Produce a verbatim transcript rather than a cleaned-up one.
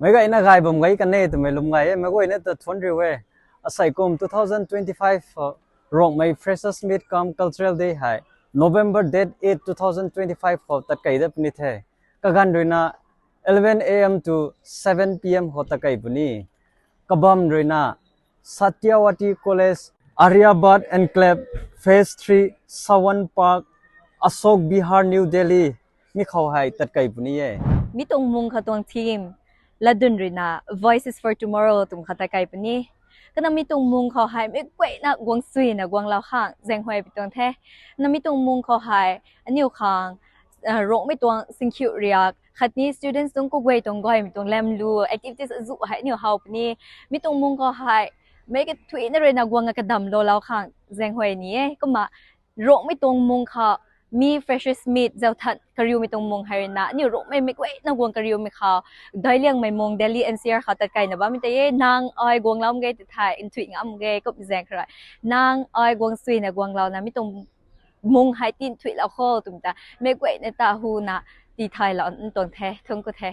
Meic guayna gay bam gay kan e twmei lwm gay e, meic guayna ta thuanc riu e. Asei kum two thousand twenty-five, uh, Rongmei Freshers Meet cum Cultural Day hei November date eight, two thousand twenty-five khou tat kei dat puni the. Kaganv ruina eleven A M to seven P M khou tat kei puni. Kabam ruina Satyavati College, Aryabhat Enclave, Phase three, Sawan Park, Ashok Vihar, New Delhi, mi khou hei tat kei puni e. Mi tuang mung khou tuang theme latdyn ruina Voices for Tomorrow twm khou tat kei puni. Kana mi tuang mung khou hei meic guayna guang suina guanglou khang zaenghuay pi tuang the. Na mi tuang mung khou hei aniu khang, uh, Rongmei tuang singkhiu riak khatni students tuang kuguay tuang gaymei tuang lamlu activities azuh hei aniu how puni. Mi tuang mung khou hei meic kathuina ruina guang kadam loulou khang zaenghuay ni e. Kumna Rongmei tuang mung khou mi Freshers Meet zau that kariumei tuang mung hei ruina aniu Rongmei meic guayna guang kariumei khou Dailiangmei mung Delhi N C R khou tat keina bammei tei e. Nang ai guanglou mak ge ti thei nthuih ngam mak ge kum zaeng khou rui, nang ai guang suina guanglouna mi tuang mung hei ti nthuihlou kho twmei ta meic guayna ta huna tithaylou tuang the. Thungc ku the.